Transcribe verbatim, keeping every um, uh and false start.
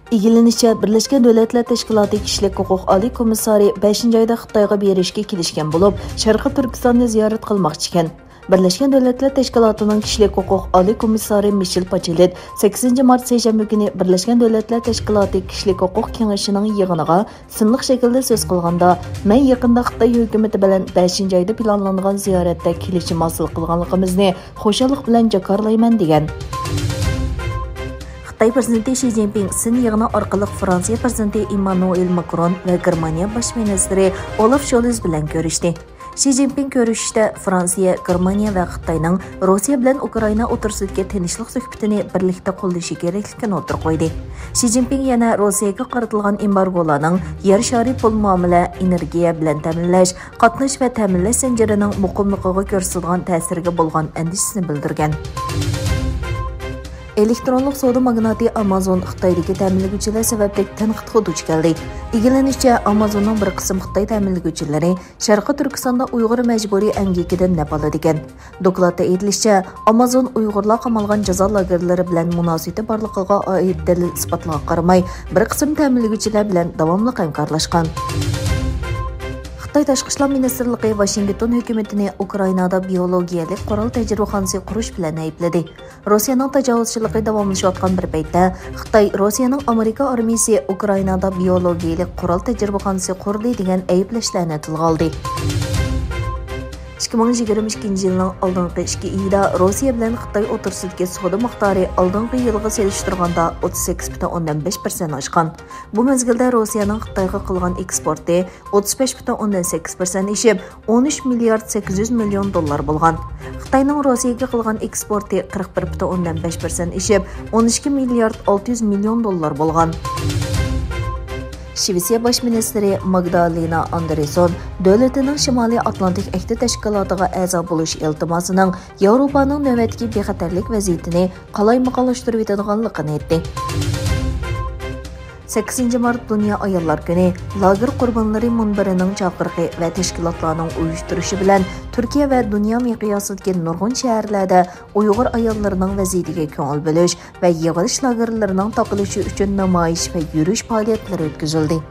ئىگىلىنىشىچە، بىرلەشكەن دۆلەتلەر تەشكىلاتى كىشىلىك ھوقۇق ئالىي كومىسسارى بەشىنچى ئايدا خىتايغا بېرىشكە كېلىشكەن بولۇپ، شەرقىي تۈركىستاننى زىيارەت قىلماقچىكەن. بىرلەشكەن دۆلەتلەر تەشكىلاتىنىڭ كىشىلىك ھوقۇق ئالىي كومىسسارى مىشېل پاچېلېت سەككىزىنچى مارت سەيشەنبە كۈنى بىرلەشكەن دۆلەتلەر تەشكىلاتى كىشىلىك ھوقۇق كېڭىشىنىڭ يىغىنىغا سىنلىق شەكىلدە سۆز قىلغاندا، مەن يېقىندا خىتاي ھۆكۈمىتى بىلەن بەشىنچى ئايدا پىلانلانغان زىيارەتتە كېلىشىم ھاسىل قىلغانلىقىمىزنى خۇشاللىق بىلەن جاكارلايمەن، دېگەن. خىتاي پىرېزىدېنتى شى جىنپىڭ سىن يىغىنى ئارقىلىق فرانسىيە پىرېزىدېنتى ئېممانۇئېل ماكرون ۋە گېرمانىيە باش مىنىستىرى ئولاف شولز بىلەن كۆرۈشتى. شى جىنپىڭ كۆرۈشۈشتە فرانسىيە، گېرمانىيە ۋە خىتاينىڭ روسىيە بىلەن ئۇكرائىنا ئوتتۇرىسىدىكى تىنچلىق سۆھبىتىنى بىرلىكتە قوللىشى كېرەكلىكىنى ئوتتۇرىغا قويدى. شى جىنپىڭ يەنە روسىيەگە قارىتىلغان ئېمبارگولارنىڭ يەر شارى پۇل مۇئامىلە، ئېنېرگىيە بىلەن تەمىنلەش، قاتناش ۋە تەمىنلەش زەنجىرىنىڭ مۇقىملىقىغا كۆرسىتىدىغان تەسىرىگە بولغان ئەندىشىسىنى بىلدۈرگەن. ئېلېكترونلۇق سودا ماگناتى ئامازون خىتايدىكى تەمىنلىگۈچىلەر سەۋەبلىك تەنقىدكە دۇچ كەلدى. ئىگىلىنىشىچە، ئامازوننىڭ بىر قىسىم خىتاي تەمىنلىگۈچىلىرى شەرقىي تۈركىستاندا ئۇيغۇر مەجبۇرىي ئەمگىكىدىن نەپ ئالىدىكەن. دوكلاتتا ئېيتىلىشىچە، ئامازون ئۇيغۇرلار قامالغان جازا لاگېرلىرى بىلەن مۇناسىۋىتى بارلىقىغا ئائىت دەلىل-ئىسپاتلارغا قارىماي، بىر قىسىم تەمىنلىگۈچىلەر بىلەن داۋاملىق ھەمكارلاشقان. خىتاي تاشقى ئىشلار مىنىستىرلىقى ۋاشىنگتون ھۆكۈمىتىنى ئۇكرائىنادا بىيولوگىيەلىك قورال تەجرىبىخانىسى قۇرۇش بىلەن ئەيىبلىدى. روسىيەنىڭ تاجاۋۇزچىلىقى داۋاملىشىۋاتقان بىر پەيتتە، خىتاي روسىيەنىڭ ئامېرىكا ئارمىيىسى ئۇكرائىنادا بىيولوگىيەلىك قورال تەجرىبىخانىسى قۇردى دېگەن ئەيىبلەشلەرنى تىلغا ئالدى. ئىككى مىڭ يىگىرمە ئىككىنچى يىلنىڭ ئالدىنقى ئىككى ئېيىدا روسىيە بىلەن خىتاي ئوتتۇرىسىدىكى سودا مىقدارى ئالدىنقى يىلغا سېلىشتۇرغاندا ئوتتۇز سەككىز پۈتۈن ئوندىن بەش پىرسەنت ئاشقان. بۇ مەزگىلدە روسىيەنىڭ خىتايغا قىلغان ئېكسپورتى ئوتتۇز بەش پۈتۈن ئوندىن سەككىز پىرسەنت ئېشىپ، ئون ئۈچ مىليارد سەككىز يۈز مىليون دوللار بولغان. خىتاينىڭ روسىيەگە قىلغان ئېكسپورتى قىرىق بىر پۈتۈن ئوندىن بەش پىرسەنت ئېشىپ، ئون ئىككى مىليارد ئالتە يۈز مىليون دوللار بولغان. شىۋېتسىيە باش مىنىستىرى ماگدالېنا ئاندرېسون دۆلىتىنىڭ شىمالىي ئاتلانتىك ئەھدى تەشكىلاتىغا ئەزا بولۇش ئىلتىماسىنىڭ ياۋروپانىڭ نۆۋەتتىكى بىخەتەرلىك ۋەزىيىتىنى قالايمىقانلاشتۇرۇۋېتىدىغانلىقىنى ئېيتتى. سەككىزىنچى مارت دۇنيا ئاياللار كۈنى لاگېر قۇربانلىرى مۇنبىرىنىڭ چاقىرىقى ۋە تەشكىلاتلارنىڭ ئۇيۇشتۇرۇشى بىلەن تۈركىيە ۋە دۇنيا مىقياسىدىكى نۇرغۇن شەھەرلەردە ئۇيغۇر ئاياللىرىنىڭ ۋەزىيىتىگە كۆڭۈل بۆلۈش ۋە يىغىلىش لاگېرلىرىنىڭ تاقىلىشى ئۈچۈن نامايىش ۋە يۈرۈش پائالىيەتلىرى ئۆتكۈزۈلدى.